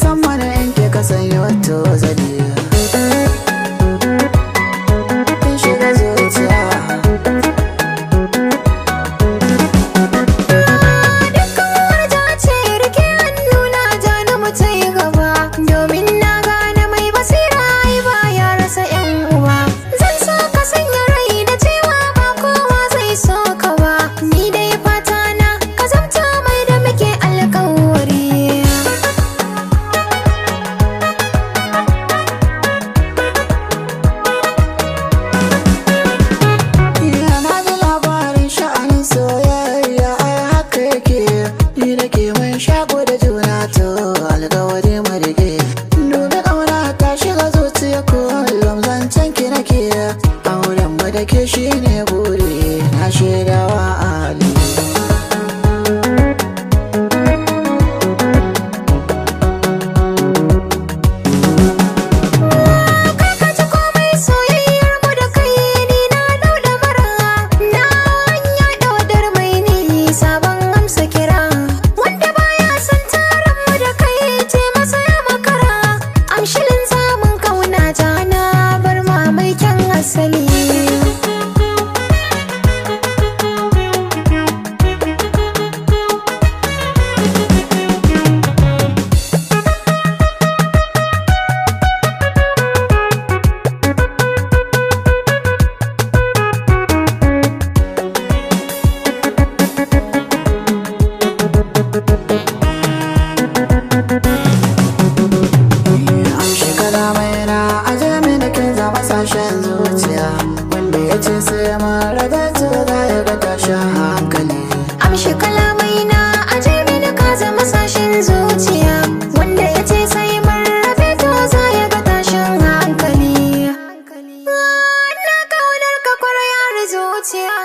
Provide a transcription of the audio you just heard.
Musamman in kika sanyo tozali. Kin shiga zuciya. Dukkan warja ce rike hannuna ja na mu ta yi gaba, domin na gane mai basira ai ba ya rasa yan uwa. Zan so ka sanya rai da cewa ba kowa zai so ka ba, ni dai fata na ka zamta mai da muke alkawari. Iya na ji labarin sha'anin soyayya ai haka yake. Ni da ke mun shago da juna to alkawari mu rike. Dubi ƙauna ta shiga zuciya kullum zancen ki nake. Auren mu da ke shine buri na shaidawa Ali. Ka ji komai soyayyar mu da kai ni na dau mara, na hanya daudar mai ni sabon amsa kira, wanda baya son taron mu da kai ce masa ya makara, amshilin zamun kauna jana bar ma mai kyan asali. Amshi kalamai na aje mini kin zama sashen zuciya. Wanda ya ce sai mun rabe to za ya ga tashin hankali. Amshi kalamai na aje mini ka zama sashen zuciya, wanda ya ce sai mun rabe to za ya ga tashin hankali. Na kaunar ka kwarai har zuciya.